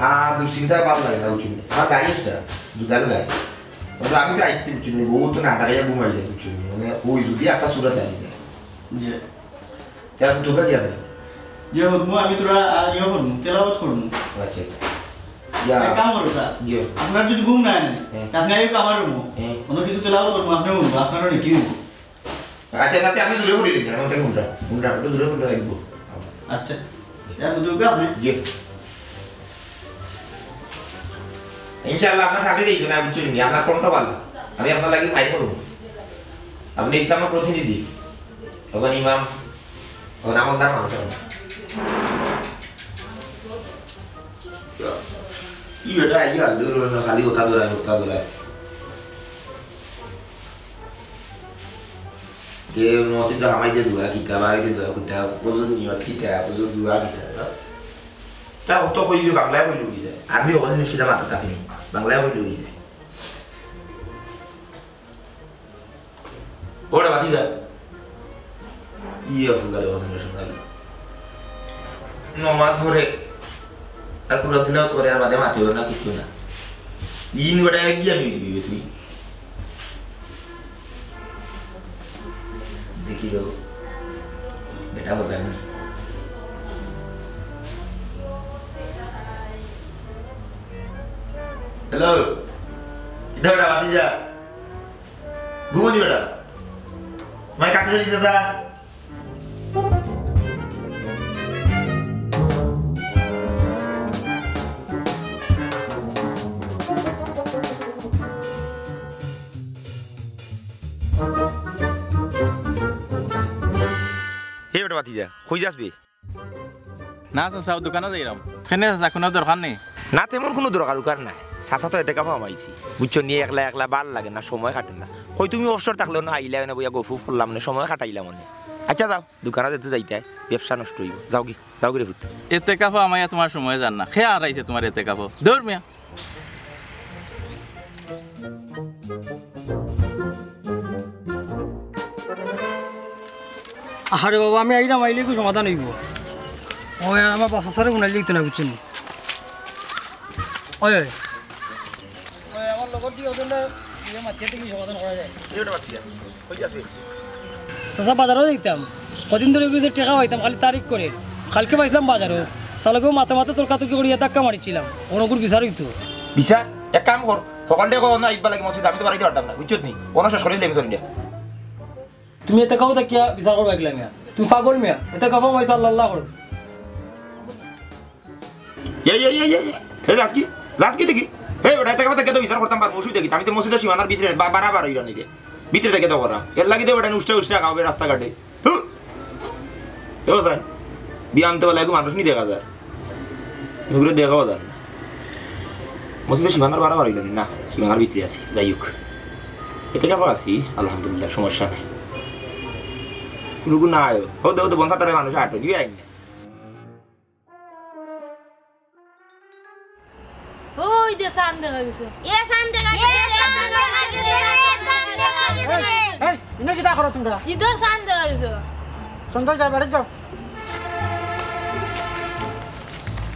আর দুশ্চিন্তায় ভালো লাগে না, বুঝছি। আমার গাড়ি একটা, দুধারে গাড়ি। আমি তো আইছি, বুঝছি, বহুত নাটকে ঘুমাই যায়, বুঝছি। মানে, ওই যদি একটা সুরত আনি যায়। জি। তাহলে তো তোকে যাবে। যে হোক, আমি তোরা, আহ, ইয়ে করবো, তেলাওয়াত করবো। আচ্ছা, আচ্ছা। ইয়া। এক কাম করো, স্যার। জি। আপনার যদি ঘুম না আনে, হ্যাঁ। তা আপনি আইও আমার রুমো। হ্যাঁ। কোনো কিছু তেলাওয়াত করবো, আপনি বলবো, আপনারও নাকি হইবো? আচ্ছা, তাতে আমি জোরে বলি দিই, আমি তাকে ঘুমটা, ঘুমটা একটু জোরে বলতে লাগবো। আচ্ছা। এখন তো আপনি? জি। ইনশাআল্লাহ, আপনার সাথে দিই না, বুঝছেন নি? আপনার কোনটা ভালো? আমি আপনার লাগি ফাইট করবো। আপনি ইসলামের প্রতিনিধি, তখন ইমাম, তখন আমলদার মানুষ। কি বেটা, এই আলু খালি ওটা দৌড়ায়, ওটা দৌড়ায়। যে মসজিদ হামাই যে দোয়া কিতা, বাড়ি যে দোয়া কিতা, ওজন নিয়ত কিতা, ওজন দোয়া কিতা। তা অত কইলে বাংলায় কইলে বুঝি যায়। আরবি ওখানে জিনিস কিতা মাথা থাকে নি, বাংলায় কইলে বুঝি যায়। ওটা বাতি যায়। ইয়ে ফুকারে ওখানে শোনা। নমাজ পড়ে, আর কুরআন তিলাওয়াত করে, আর বাদে মাতিও না, কিচ্ছু না। দিন বেটা এক গিয়া আমি দিবি তুই। দেখি তো, বেটা হবে না। হ্যালো, ইধর বেটা, বাতি যা। ঘুমো নি বেটা। মাই কাটুরে দিতে যা। এই বেটা বাতি যা, কই যাস বে? না চাচা, অউ দোকানো যাইরাম। কেনে চাচা, কুনু দরকার নি? না, তেমন কুনু দরকার উকার নাই। চাচা তো এতেকাফো হামাইছি। বুঝছো নি, একলা একলা ভালা লাগে না, সময় কাটে না। কই তুমি অবসর থাকলে না আইলা, না বইয়া গফ করলাম, না সময় কাটাইলাম অনে। আচ্ছা যাও, দোকানো যেতে যাইতায়, ব্যবসা নষ্ট অইবো। যাওগি, যাওগি রে পুত। এতেকাফো হামাইয়া তুমার সময় যার না। কে হারাইছে তুমার এতেকাফো? দৌড় মিয়া। আরে বাবা, আমি আইরাম, আইলে কি সমাধান অইবো? ওই আর আমার বাসা সারে উনাইলে তো না, বুঝছেন নি? ওই, ওই। ওই আমার লগর দিয়ে ওদের না, ইয়ে মাতিয়ে দেখি সমাধান করা যায়। চাচা, বাজারো যাইতাম। কদিন ধরি কইছে টেকা পাইতাম, খালি তারিখ করে। কালকে পাইছিলাম বাজারো। তার লগেও মাথা মাথা তর্কাতর্কি করিয়া ধাক্কা মারিছিলাম। অনকুর বিচার অইতো। বিচার? এক কাম কর, হকলরে কও না, ইবা লাগি মসজিদ, আমি তো বাড়াইতে পারতাম না, বুঝছত নি? অনো শেষ করি দিলে আমি ধরি দিয়া। তুমি এতেকাফো থাকিয়া বিচার করবা একলা মিয়া? তুমি পাগল মিয়া? এতেকাফো হামাইছো, আল্লাহ আল্লাহ করো। এই, এই, এই, এই, এই, এই, যাস কি? যাস কি দেখি? এই বেটা, এতেকাফো থাকিয়া তো বিচার করতাম পারমু, অসুবিধা কিতা? আমি তো মসজিদর সীমানার ভিতরে বা-, বাড়া বার অইরাম নি রে। ভিতরে থাকিয়া তো করাম। এর লাগি তো বেটা উষ্টা উষ্টা খাও রাস্তাঘাটে। হুঁ। এ হোসেন, বিয়ান্ত বেলা এগু মানুষ নি দেখা যার। এগুরে দেখাও যার না। মসজিদর সীমানার বাড়া বার অইলাম না, সীমানার ভিতরে আছি। যাই হোক, এতেকাফো আছি, আলহামদুলিল্লাহ, সমস্যা নাই। কুনুগু নাই। হো দে, হো দে, বন্ধা তারা মানুষ আটো দিবে আইন না। ওই যে চান দেখা গেছে। এ চান দেখা গেছে, এ চান দেখা গেছে, এ চান দেখা গেছে। এই, ইনো কিতা করো তুমরা? ইধর চান দেখা গেছে। সন্ধ্যা যায়, বাড়ি যাও।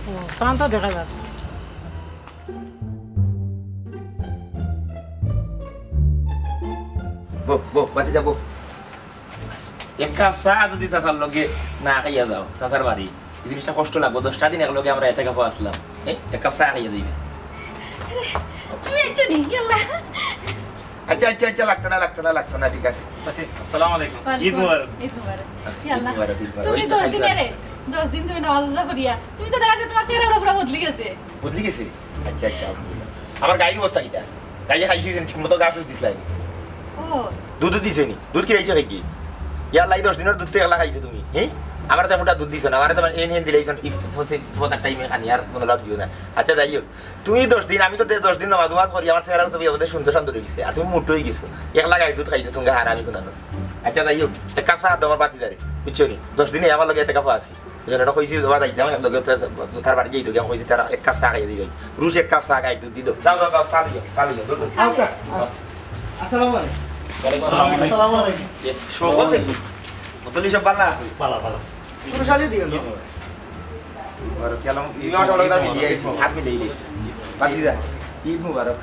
ও, চান তো দেখা যার। বউ, বউ, বাতি যা, বউ। এক কাপ চা যদি চাচার লগে না খাইয়া যাও, চাচার বাড়ি, এই জিনিসটা কষ্ট লাগবো। দশটা দিন একলগে আমরা এতেকাফো আসলাম, এই এক কাপ চা খাইয়া যাইবে। তুমি একজন হিঙ্গেলা। আচ্ছা, আচ্ছা, আচ্ছা, লাগতো না, লাগতো না, লাগতো না, ঠিক আছে। আচ্ছা, আসসালামু আলাইকুম। ঈদ মুবারক। ঈদ মুবারক। ইয়া আল্লাহ। ঈদ মুবারক, ঈদ মুবারক। তুমি ওই তো দশ খালি দিন তো আরে, দশ দিন তুমি নামাজ রোজা করিয়া, তুমি তো দেখা যায় তোমার চেহারা পুরা বদলি গেছে। বদলি গেছে? আচ্ছা, আচ্ছা, আলহামদুলিল্লাহ। আমার গাইর অবস্থা কিতা? গাইয়ে খাইছি নি, ঠিক মতো ঘাস দিছলায় নি? ও, দুধ দিছে নি? দুধ কিলাইছো নাকি? ইয়া আল্লাহ, এই দশ দিনর দুধ তো একলা খাইছো তুমি, হ্যাঁ? আমার তো একটা দুধ দিছো না, আমার তো এন হেন দিলাইছো, ইফতার টাইমে খানি আর মনে লাভ দিও না। আচ্ছা, যাই হোক, তুমি দশ দিন, আমি তো দে-, দশ দিন নামাজ নামাজ করি, আমার চেহারার ছবি আমাদের সুন্দর সুন্দর হয়ে গেছে, আর তুমি মোটো হয়ে গেছো, একলা গাইর দুধ খাইছো, তুমি হারামি কোনানো। আচ্ছা, যাই হোক, এক কাপ চা দাও আমার বাতি যারে, বুঝছো নি? দশ দিনে আমার লগে এতেকাফো আছি। ওই জন্য এটা কইছি, তোমার যাইতাম, এক লগে তার, তার বাড়ি যাইতো, আমি কইছি, তার এক কাপ চা খাইয়া দিবে। রুশ এক কাপ চা খাই, দুধ দিত। যাও, যাও, যাও, চা দিও, চা দিও, দুধ দিও। আচ্ছা, আচ্ছা। আসসালামু আলাইকুম। আসসালামু আলাইকুম। এ, শোভন দেখি। মতলি সব ভালো আছে? ভালো, ভালো। পুরুষ আলী দিকে তো? আর কেন? ইমাম সাহেব ওরা মিলিয়ে আইছি, হাত মিলিয়ে দিই। বাকি যা। ঈদ মুবারক।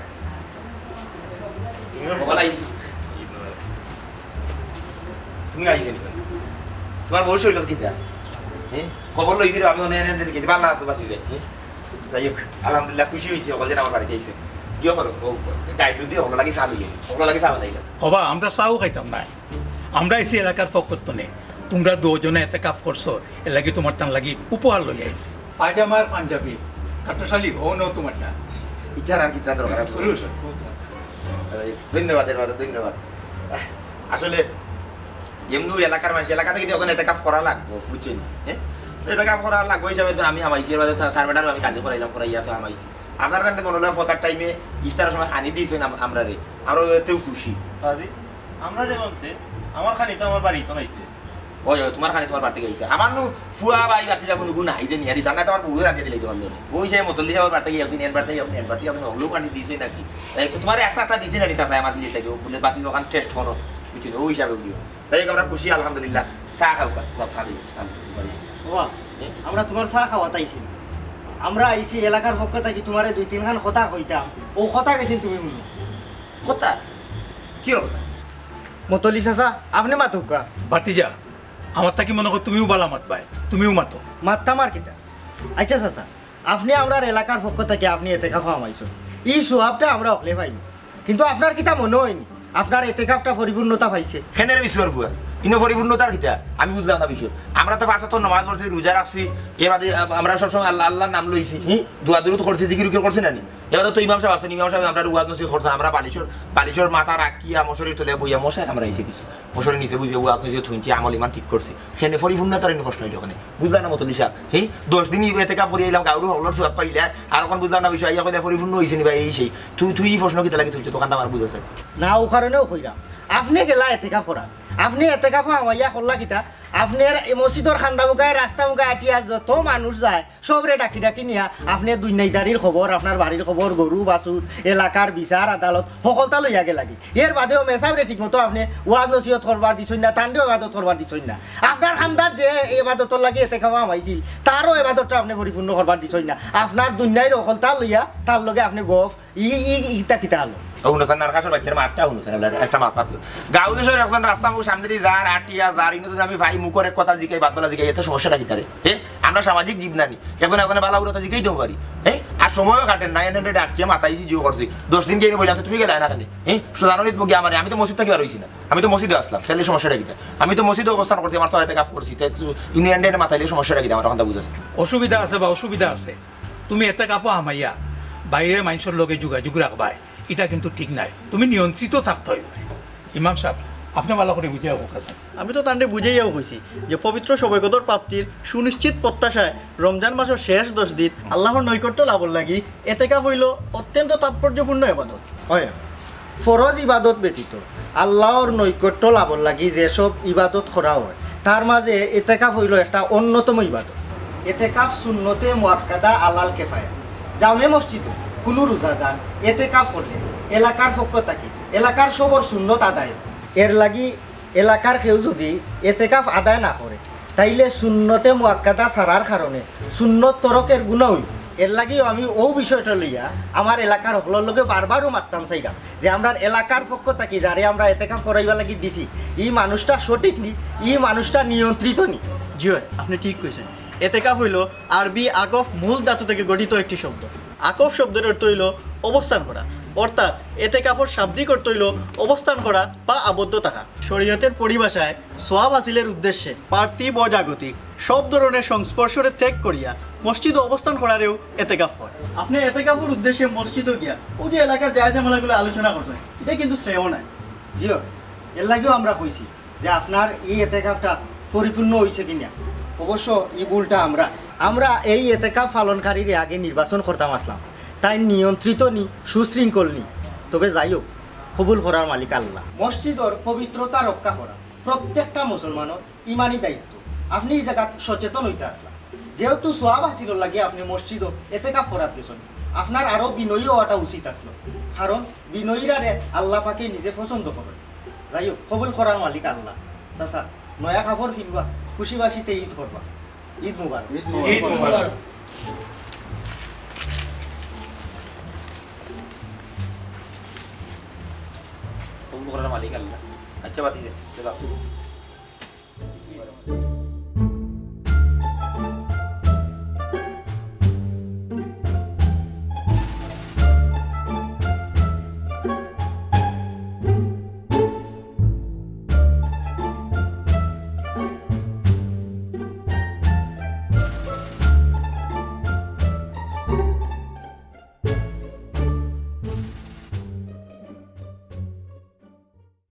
তুমি আইছো নি? তোমার বউ শরীর কিতা? হ্যাঁ? খবর লইছি রে, আমি অনেক এনে দেখেছি, ভালো আছো বাকি যা। হ্যাঁ? যাই হোক, আলহামদুলিল্লাহ, খুশি হয়েছি, সকল যেন আমার বাড়িতে আইছে। কি খবর? ও, গাইর দুধ দিয়ে ওগুলো লাগি চা লইয়ে, ওগুলো লাগি চা বানাইলাম। ওবা, আমরা চাও খাইতাম না। আমরা আইছি এলাকার পক্ষ তনে, তোমরা দুজনে এতেকাফ করছো, এর লাগি তোমার তান লাগি উপহার লই আইছি। পায়জামা আর পাঞ্জাবি, কাট্টশালী, ও নেও তোমারটা। ইটার আর কিতা দরকার আছে? বলুন। ধন্যবাদ, এর বাদে ধন্যবাদ। আসলে যেমনি এলাকার মানুষ, এলাকা থেকে যখন এতেকাফ করা লাগবো, বুঝছেন? হ্যাঁ? এতেকাফ করা লাগবো হিসাবে তো আমি হামাইছি, এর বাদে তার, তার বেটারও আমি কাজে করাইলাম, করাইয়া তো হামাইছি। আপনার কাছে মনে হলো ফতার টাইমে ইফতারের সময় খানি দিয়েছেন আম-, আমরা রে, আমরা এতেও খুশি। কাজী, আমরা রে বলতে, আমার খানি তো আমার বাড়ি তো নাইছে। ওই, ওই, তোমার খানি তোমার বাড়িতে গেছে। আমার নু ফুয়া ভাই বাড়িতে যাবো, নুকু নাই যে নিয়ে দিতাম না, তোমার বউয়ের রাতে দিলে তোমার লোক। ওই সে মতল্লি যাওয়ার বাড়িতে গিয়ে একদিন এর বাড়িতে যাবো, এর বাড়িতে যাবো, হলো পানি দিয়েছে নাকি? এই তো তোমার একটা একটা দিয়েছে নাকি, তারপরে আমার দিলে তাকে বলে বাকি দোকান টেস্ট করো, বুঝলি? ওই হিসাবে দিও। তাই হোক, আমরা খুশি, আলহামদুলিল্লাহ। চা খাও, খাও, খাও, চা দিও, চা দিও। বাবা, আমরা তোমার চা খাওয়াত আইছি না। আমরা আইছি এলাকার পক্ষ থাকি তোমারে দুই তিনখান কথা কইতাম, ও কথা গেছিল তুমি শুনো। কথা? কি কথা? মতলি চাচা, আপনি মাতুক্কা। ভাতিজা, আমার থাকি মনে কর তুমিও বালা মাতবায়, তুমিও মাতো। মাততাম আর কিতা? আচ্ছা চাচা, আপনি আমরার এলাকার পক্ষ থাকি আপনি এতেকাফো হামাইছো, ই সোয়াবটা আমরা হকলে পাইনি, কিন্তু আপনার কিতা মনে হয়নি আপনার এতেকাফটা পরিপূর্ণতা পাইছে? হেনের বিষয় ফুয়া, ইনো পরিপূর্ণতার কিতা? আমি বুঝলাম না বিষয়। আমরা তো পাঁচ ওয়াক্ত নামাজ পড়ছি, রোজা রাখছি, এর বাদে আ-, আমরা সবসময় আল্লাহ, আল্লাহর নাম লইছি, হি, দোয়া দুরুদ করছি, জিকির উকির করছি না নি? এবার তো ইমাম সাহেব আছেন, ইমাম সাহেব আমরা ওয়াজ নসিহত করছেন, আমরা বালিশর, বালিশর মাথা রাখিয়া মশারির তলে বইয়া মশায় আমরা আইছি কিছু। মশারির নিচে বুঝে ওয়াজ নসিহত শুনছি, আমল ইমান ঠিক করছি। হেনে পরিপূর্ণতার ইনো প্রশ্ন হইল ওখানে। বুঝলাম না মতলি সাহেব, হি, দশ দিন এতেকাফ করিয়া আইলাম, গাউরু হকলর সোয়াব পাইলা, আর এখন বুঝলাম না বিষয়, আইয়া কইলে পরিপূর্ণ হইছে নি ভাই, এই সেই। তুই, তুই এই প্রশ্ন কিতা লাগি তুলছো, দোকানটা আমার বুঝা চাই। না, ও কারণেও কইরাম, আপনি গেলা এতেকাফ করা, আপনি এতেকাফো হামাইয়া করলা কিতা? আপনার এই মসজিদর খান্দা মুখায়, রাস্তা মুখায় আটিয়া যত মানুষ যায়, সবরে ডাকি ডাকি নিয়া আপনি দুনিয়াদারির খবর, আপনার বাড়ির খবর, গরু বাছুর, এলাকার বিচার আদালত, হকলতা লইয়া গেলাগি। এর বাদেও মেসাবরে ঠিক মতো আপনি ওয়াজ নসিহত করবার দিছইন না, তানরেও ইবাদত করবার দিছইন না। আপনার খান্দাত যে ইবাদতর লাগি এতেকাফো হামাইছিল, তারও ইবাদতটা আপনি পরিপূর্ণ করবার দিছইন না। আপনার দুনিয়ার হকলতা লইয়া তার লগে আপনি গফ, ই, ই, ইটা কিতা হলো? ও হুনো স্যার, নারকাসর বাচ্চার মাতটা হুনো স্যার, একটা মাত মাতলো। গাউদেশর একজন রাস্তা মুখ সামনে দিয়ে যার, আটিয়া যার, কিন্তু যদি আমি ভাই মুখর এক কথা জিকাই, বাদ বলা জিকাই, এতে সমস্যাটা কিতা রে? হে? আমরা সামাজিক জীব নানি। একজন একজনে বালা উড়াতে জিকাই দেবো পারি। হে? আর সময়ও কাটের না, এনে এনে ডাকিয়ে মাতাইছি, জিও করছি। দশ দিন গিয়ে বললাম, "তো তুমি গেলে না কেন?" হে? সুধারণিত মুখে আমার, আমি তো মসজিদ থেকে বার হইছি না। আমি তো মসজিদে আসলাম, তাহলে সমস্যাটা কিতা? আমি তো মসজিদে অবস্থান করছি, আমার তো এতেকাফ করছি। তাই তো ইনি এনে এনে মাতাইলে সমস্যাটা কিতা? আমার তখন তা বুঝেছে। অসুবিধা আছে বা অসুবিধা আছে, তুমি এতেকাফো হামাইয়া বাইরে মানুষের লগে যোগাযোগ রাখবায়, এটা কিন্তু ঠিক নাই। তুমি নিয়ন্ত্রিত থাকতে হইবে। ইমাম সাহেব, আপনি ভালো করে বুঝিয়া হোক আছেন। আমি তো তানরে বুঝাইয়াও কইছি যে পবিত্র শবে কদর প্রাপ্তির সুনিশ্চিত প্রত্যাশায় রমজান মাসের শেষ দশ দিন আল্লাহর নৈকট্য লাভর লাগি এতেকাফ হইল অত্যন্ত তাৎপর্যপূর্ণ ইবাদত। হয় না। ফরজ ইবাদত ব্যতীত আল্লাহর নৈকট্য লাভর লাগি যেসব ইবাদত করা হয়, তার মাঝে এতেকাফ হইল একটা অন্যতম ইবাদত। এতেকাফ সুন্নতে মুআক্কাদা আলাল কেফায়া। জামে মসজিদে কোনো রোজাদার এতেকাফ করলে এলাকার পক্ষ থাকি এলাকার সবর সুন্নত আদায়। এর লাগি এলাকার কেউ যদি এতেকাফ আদায় না করে, তাইলে সুন্নতে মুআক্কাদা ছাড়ার কারণে সুন্নত তরকের গুনাহ হইব। এর লাগিও আমি ও বিষয়টা লইয়া আমার এলাকার হকলর লগে বারবারও মাততাম চাইলাম যে আমরার এলাকার পক্ষ থাকি যারে আমরা এতেকাফ করাইবার লাগি দিছি, ই মানুষটা সঠিক নি, ই মানুষটা নিয়ন্ত্রিত নি। জি হয়, আপনি ঠিক কইছেন। এতেকাফ হইল আরবি আকফ মূল ধাতু থেকে গঠিত একটি শব্দ। আকফ শব্দের অর্থ হইল অবস্থান করা। অর্থাৎ এতেকাফর শাব্দিক অর্থ অইল অবস্থান করা বা আবদ্ধ থাকা। শরীয়তের পরিভাষায় সওয়াব হাসিলের উদ্দেশ্যে পার্থিব ও জাগতিক সব ধরনের সংস্পর্শরে ত্যাগ করিয়া মসজিদো অবস্থান করারেউ এতেকাফ কয়। আপনে এতেকাফর উদ্দেশ্যে মসজিদো গিয়া অউ যে এলাকার যায় ঝামেলাগুলা আলোচনা করছইন, ইটা কিন্তু শ্রেয় নায়। জিও, এর লাগিও আমরা কইছি যে আপনার এই এতেকাফটা পরিপূর্ণ অইছে কিনা। অবশ্য এই ভুলটা আমরা, আমরা এই এতেকাফ পালনকারীরে আগে নির্বাচন করতাম আছলাম, তাইন নিয়ন্ত্রিত নি, সুশৃঙ্খল নি। তবে যাই হোক, কবুল করার মালিক আল্লাহ। মসজিদর পবিত্রতা রক্ষা করা প্রত্যেকটা মুসলমানর ইমানি দায়িত্ব। আপনে এই জাগাত সচেতন অইতা আছলা। যেহেতু সওয়াব হাসিলর লাগি আপনে মসজিদো এতেকাফ করাত গেছইন, আপনার আরো বিনয়ী অওয়াটা উচিত আছলো, কারণ বিনয়ীরারে আল্লাহ পাকে নিজে পছন্দ করইন। যাই হোক, কবুল করার মালিক আল্লাহ। চাচা, নয়া কাপড় ফিনবা, খুশি বাসিতে ঈদ করবা। ঈদ মুবারক। ঈদ মুবারক। কবুল করার মালিক আল্লাহ। আচ্ছা, বাতি দে, চলো।